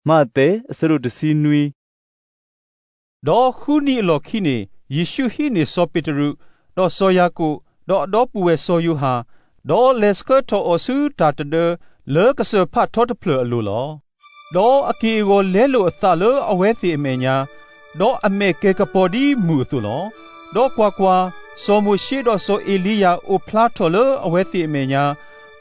မးသဲ အဆၢဒိၣ်တဆံနွံ. ဒီးဃုနံၤအလီၢ်ခံန့ၣ် ယ့ၣ်ရှူးဟံးန့ၢ်စီၤပ့းတရူး, ဒီးစီၤယၤကိာ်, ဒီးအဒီပုၢ်ဝဲၢ်စီၤယိၤဟၣ်, ဒီးလဲၤဆှၢထီၣ်အီၤဆူတၢ်တဒၢ လၢကစၢၢ်ဖးထီတဖျၢၣ်အလိၤလီၤ. ဒီးအက့ၢ်အဂီၤလဲလိာ်အသးလၢအဝဲသ့ၣ်အမဲာ်ညါ, ဒီးအမဲာ်ကဲၤကပီၤဒ်မုၢ်အသိးလီၤ. ဒီးကွၢ်ကွၢ်, စီၤမိၤၡ့ဒီးစီၤအ့လံယၤအိၣ်ဖျါထီၣ်လၢအဝဲသ့ၣ်အမဲာ်ညါ,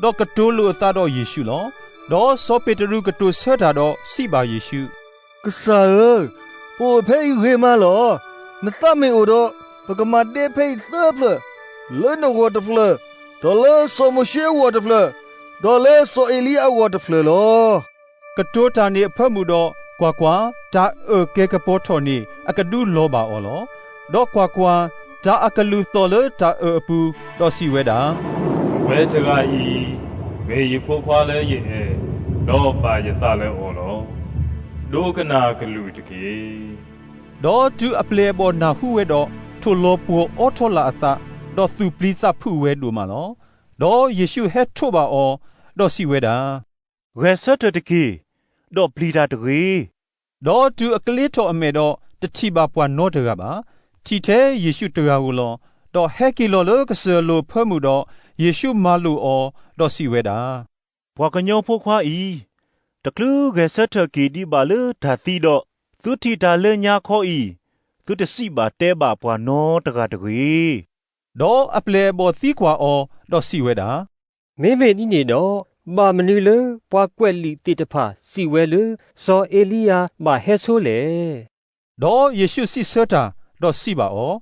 ဒီးကတိၤလိာ်အသးဒီးယ့ၣ်ရှူးလီၤ. ဒီးစီၤပ့းတရူးကတိၤဆၢတၢ်ဒီးစံးဘၣ်ယ့ၣ်ရှူး, ကစၢ်ဧၢ, ပအိၣ်ဖဲအံၤဂ့ၤမးလီၤ. နသးမ့ၢ်အိၣ်ဒီး, ပကမၤဒဲဖဲအံၤသၢဖျၢၣ်, လၢနဂီၢ်တဖျၢၣ်, ဒီးလၢစီၤမိၤၡ့အဂီၢ်တဖျၢၣ်, ဒီးလၢစီၤအ့လံယၤအဂီၢ်တဖျၢၣ်လီၤ. ကတိၤတၢ်န့ၣ်အဖၢမုၢ်ဒီး, ကွၢ်ကွၢ်, တၢ်အၢၣ်ကဲၤကပီၤထီၣ်န့ၣ် အကဒုးလီၤဘၣ်အီၤလီၤ. ဒီးကွၢ်ကွၢ်, တၢ်အကလုၢ်သီၣ်လၢတၢ်အၢၣ်အပူၤ, ဒီးစံးဝဲဒၣ်, ဝဲတဂၤအံၤ, မ့ၢ်ယဖိခွါလၢယအဲၣ်, ဒီးဘၣ်ယသးလၢအီၤလီၤ. ဒိကနၣ်ကလုၢ်တက့ၢ်. ဒီးတုၤအပျဲၢ်အဘီၣ်နၢ်ဟူဝဲဒီး, ထိၣ်လီၤပှီၤအိးထီၣ်လၢအသး, ဒီးသူၣ်ပျံၤသးဖုးဝဲဒိၣ်မးလီၤ. ဒီးယ့ၣ်ရှူးဟဲထိးဘၣ်အီၤ, ဒီးစံးဝဲဒၣ်, ဂဲၤဆၢထၢၣ်တက့ၢ်, ဒီးပျံၤတၢ်တဂ့ၤ. ဒီးတုၤအကျ့ထီၣ်အမဲာ်ဒီး, တထံၣ်ဘၣ်ပှၤနီတဂၤဘၣ်. ထံၣ်ထဲယ့ၣ်ရှူးတဂၤဧိၤလီၤ. ဒီးဟဲက့ၤလီၤလၢကစၢၢ်လိၤအဖၢမုၢ်ဒီး, ယ့ၣ်ရှူးမၤလိာ်အီၤ, ဒီးစံးဝဲဒၣ်, ပှၤကညီဖိခွါအံၤ, တချုးဂဲၤဆၢထၢၣ်က့ၤဒံးဘၣ်လၢတၢ်သံဒီး, သုထံၣ်တၢ်လၢညါခီအံၤ, သုတစံးဘၣ်တဲဘၣ်ပှၤနီတဂၤတဂ့ၤ. ဒီးအပျဲၢ်အဘီၣ်သံကွၢ်အီၤ, ဒီးစံးဝဲဒၣ်, မ့မ့ၢ်ဒ်န့ၣ်ဒီး, ဘၣ်မနုၤလၢပှၤကွဲးလံာ်သ့ၣ်တဖၣ်စံးဝဲလၢ စီၤအ့လံယၤဘၣ်ဟဲဆိလဲၣ်. ဒီးယ့ၣ်ရှူးစံးဆၢတၢ်, ဒီးစံးဘၣ်အီၤ,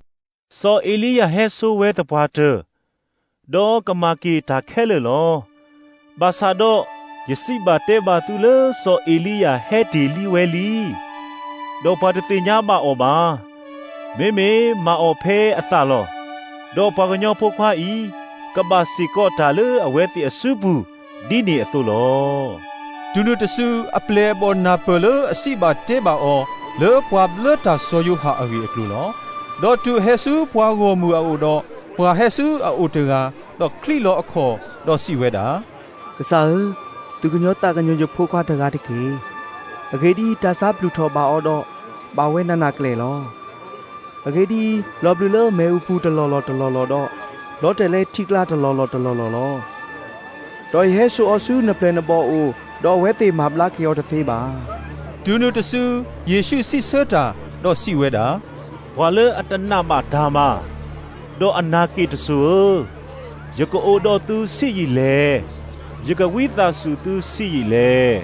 စီၤအ့လံယၤဟဲဆိဝဲသပှၢ်တၢၢ်, ဒီးကမၤက့ၤတၢ်ခဲလၢာ်လီၤ. ဘၣ်ဆၣ်ဒီး, ယစံးဘၣ်တဲဘၣ်သုလၢစီၤအ့လံယၤဟဲတ့ၢ်လံဝဲလံ, ဒီးပှၤတသ့ၣ်ညါဘၣ်အီၤဘၣ်. မ့မ့ၢ်မၤအီၤဖဲအသးလီၤ. ဒီးပှၤကညီဖိခွါအံၤ, ကဘၣ်စ့ၢ်ကီးတၢ်လၢအဝဲသ့ၣ်အစုပူၤ, ဒ်န့ၣ်အသိးလီၤ. တုၤနုၤတစု, အပျဲၢ်အဘီၣ်နၢ်ပၢၢ်လၢအစံးဘၣ်တဲဘၣ်အီၤ, လၢပှၤဘျၢတၢ်စီၤယိၤဟၣ်အဂ့ၢ်အကျိၤလီၤ. ဒီးတုၤအဟဲဆူပှၤဂီၢ်မုၢ်အအိၣ်ဒီး, ပှၤဟဲဆူအအိၣ်တဂၤ, ဒီးချံးလီၤအခီၣ်, ဒီးစံးဝဲဒၣ်, ကစၢ်ဧၢ, သူၣ်ကညီၤသးကညီၤယဖိခွါတဂၤတက့ၢ်. အဂ့ၢ်ဒ်အံၤ, တၢ်ဆါဘျုးထီၣ်ဘၣ်အီၤဒီး, ဘၣ်ဝဲနးနးကလဲာ်လီၤ. အဂ့ၢ်ဒ်အံၤ, လီၤဘျုးလၢမ့ၣ်အူပူၤတလီၢ်လီၢ်တလီၢ်လီၢ်ဒီး, လီၤတဲာ်လၢထံကျါတလီၢ်လီၢ်တလီၢ်လီၢ်လီၤ. ဒီးယဟဲစိာ်အီၤဆူနပျဲၢ်နဘီၣ်အအိၣ်, ဒီးအဝဲသ့ၣ်မၤဘျါက့ၤအီၤတသ့ဘၣ်. တုၤနုၤတစု, ယ့ၣ်ရှူးစံးဆၢတၢ်, ဒီးစံးဝဲဒၣ်, ပှၤလၢအတနာ်ဘၣ်တၢ်မၤ, ဒီးအနာ်က့ၣ်တစိၤဧၢ, ယကအိၣ်ဒီးသုဆံးယံာ်လဲၣ်. ယကဝံသးစူၤသုဆံးယံာ်လဲၣ်.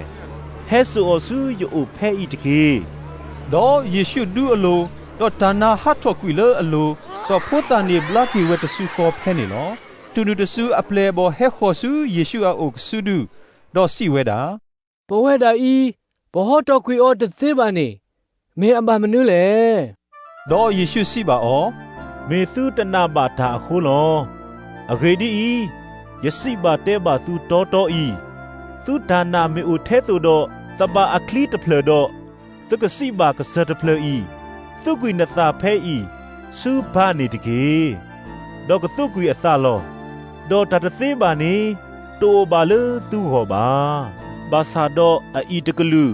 ဟဲစိာ်အီၤဆူယအိၣ်ဖဲအံၤတက့ၢ်. ဒီးယ့ၣ်ရှူးဒူအလိၤ, ဒီးတၢ်နါဟးထီၣ်ကွံာ်လၢအလိၤ, ဒီးဖိသၣ်န့ၣ်ဘျါက့ၤဝဲတစုဃီဖဲန့ၣ်လီၤ. တုၤနုၤတစုအပျဲၢ်အဘီၣ်ဟဲဃီၤဆူယ့ၣ်ရှူးအအိၣ်ကစုဒု, ဒီးစံးဝဲဒၣ်, ပဝဲဒၣ်အံၤ, ပဟီထီၣ်ကွံာ်အီၤတသ့ဘၣ်န့ၣ်, မ့ၢ်အဘၣ်မနုၤလဲၣ်. ဒီးယ့ၣ်ရှူးစံးဘၣ်အီၤ, မ့ၢ်သုတနာ်ဘၣ်တၢ်အဃိလီၤ. အဂ့ၢ်ဒ်အံၤ, ယစံးဘၣ်တဲဘၣ်သုတီတီအံၤ, သုတၢ်နာ်မ့ၢ်အိၣ်ထဲသိးဒီး သဘၣ်အချံတဖျၢၣ်ဒီး, သုကစံးဘၣ်ကစၢၢ်တဖျၢၣ်အံၤ, သူးကွံာ်နသးဖဲအံၤဆူပၢ်န့ၣ်တက့ၢ်. ဒီးကသူးကွံာ်အသးလီၤ. ဒီးတၢ်တသ့ဘၣ်န့ၣ်, တအိၣ်ဘၣ်လၢသုဂီၢ်ဘၣ်. ဘၣ်ဆၣ်ဒီးအအံၤတကလုာ်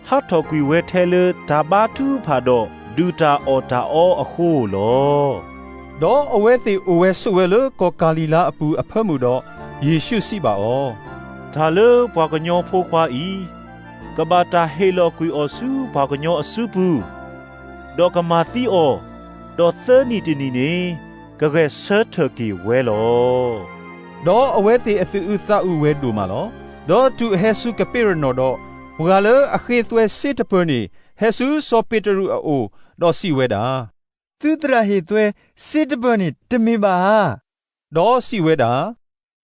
ဟးထီၣ်ကွံာ်ဝဲထဲလၢတၢ်ဘါထုကဖၣ်ဒီး ဒုၣ်တၢ်အီၣ်တၢ်အီအဃိဧိၤလီၤ. ဒီးအဝဲသ့ၣ်အိၣ်ဝဲဆိးဝဲလၢကီၢ်ကၤလံၤလါအပူၤအဖၢမုၢ်ဒီး, ယ့ၣ်ရှူးစံးဘၣ်အီၤ, တၢ်လၢပှၤကညီဖိခွါအံၤ, ကဘၣ်တၢ်ဟ့ၣ်လီၤကွံာ်အီၤဆူပှၤကညီအစုပူၤ, ဒီးကမၤသံအီၤ, ဒီးသၢနံၣ်တနံၣ်န့ၣ်, ကဂဲၤဆၢထၢၣ်က့ၤဝဲလီၤ. ဒီးအဝဲသ့ၣ်အသူၣ်အုးသးအုးဝဲဒိၣ်မးလီၤ. ဒီးတုၤအဟဲဆူကပ့းရနီၣ်ဒီး, ပှၤလၢအဃ့သွဲစ့တပၢၤန့ၣ် ဟဲဆူစီၤပ့းတရူးအအိၣ်, ဒီးစံးဝဲဒၣ်, သုသရၣ်ဟ့ၣ်သွဲစ့တပၢၤန့ၣ်တမ့ၢ်ဘၣ်ဧါ. ဒီးစံးဝဲဒၣ်,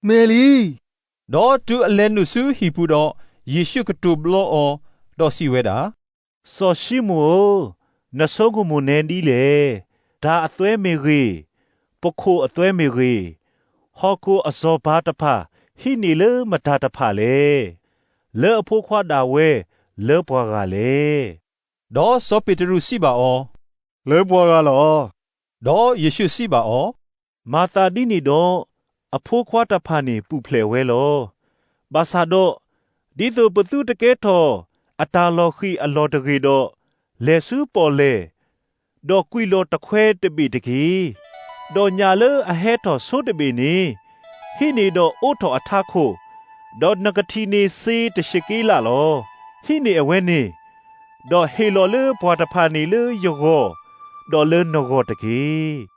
မ့ၢ်လံ. ဒီးတုၤအလဲၤနုာ်ဆူဟံၣ်ပူၤဒီး, ယ့ၣ်ရှူးကတိၤဘျီအီၤ, ဒီးစံးဝဲဒၣ်, စီၤၡံမိၣ်ဧၢ, နဆိကမိၣ်နဲဒ်လဲၣ်. တၢ်အသွဲမ့ၢ်ဂ့ၤ, ပခိၣ်အသွဲမ့ၢ်ဂ့ၤ, ဟီၣ်ခိၣ်အစီၤပၤတဖၣ်ဟံးန့ၢ်လၢမတၤတဖၣ်လဲၣ်. လၢအဖိခွါဒၣ်ဝဲလၢပှၤဂၤလဲၣ်. ဒီးစီၤပ့းတရူးစံးဘၣ်အီၤ, လၢပှၤဂၤလီၤ. ဒီးယ့ၣ်ရှူးစံးဘၣ်အီၤ, မၤသးဒ်န့ၣ်ဒီး, အဖိခွါတဖၣ်န့ၣ်ပူၤဖျဲးဝဲလီၤ. ဘၣ်ဆၣ်ဒီး, ဒ်သိးပသုတကဲထီၣ် အတၢ်လီၤဃံၤအလီၢ်တဂ့ၢ်ဒီး, လဲၤဆူပီၣ်လဲၣ်, ဒီးကွံာ်လီၤတခွဲတဘ့ၣ်တက့ၢ်. ဒီးညၣ်လၢအဟဲထီၣ်ဆိတဘ့ၣ်န့ၣ်, ဟံးန့ၢ်ဒီးအိးထီၣ်အထးခိၣ်, ဒီးနကထံၣ်န့ၢ်စ့တၡ့းက့လးလီၤ. ဟံးန့ၢ်အဝဲန့ၣ်, ဒီးဟ့ၣ်လီၤလၢပှၤတဖၣ်န့ၣ်လၢယဂီၢ်, ဒီးလၢနဂီၢ်တက့ၢ်.